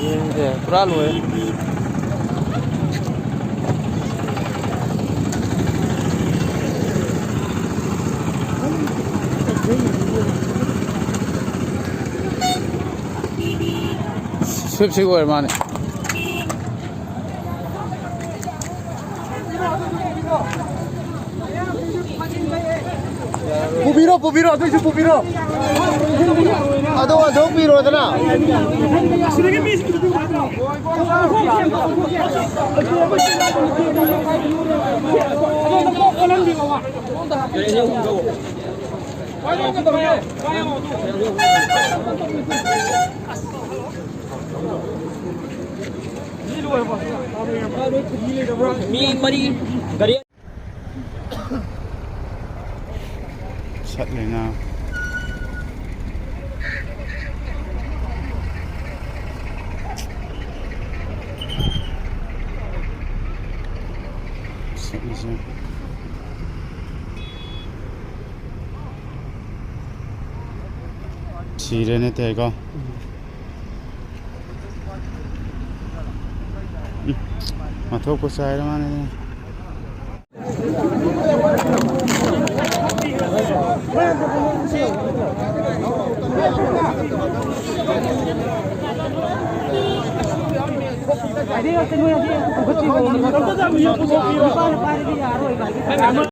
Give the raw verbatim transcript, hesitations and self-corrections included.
ꯌꯦꯡꯁꯦ, ꯄꯨꯔꯥ ꯂꯣꯏꯔꯦ꯫ ꯁ꯭ꯋꯤꯞꯁꯤ ꯑꯣꯏꯔ ꯃꯥꯅꯦ꯫ ꯄꯨꯕꯤꯔꯣ, ꯄꯨꯕꯤꯔꯣ, ꯑꯗꯨꯏꯁꯨ ꯄꯨꯕꯤꯔꯣ꯫ ꯑꯗꯣ ꯑꯗꯨꯝ ꯄꯤꯔꯣꯗꯅ꯫ ꯃꯤ ꯃꯔꯤ꯫ ꯒꯥꯔꯤ꯫ ꯆꯠꯂꯦꯅ꯫ ꯆꯠꯂꯤꯁꯦ꯫ ꯁꯤꯔꯦꯅꯦ ꯇꯦꯒꯣ꯫ ꯎꯝ꯫ ꯃꯊꯣꯛꯄꯨ ꯆꯥꯏꯔ ꯃꯥꯅꯦ꯫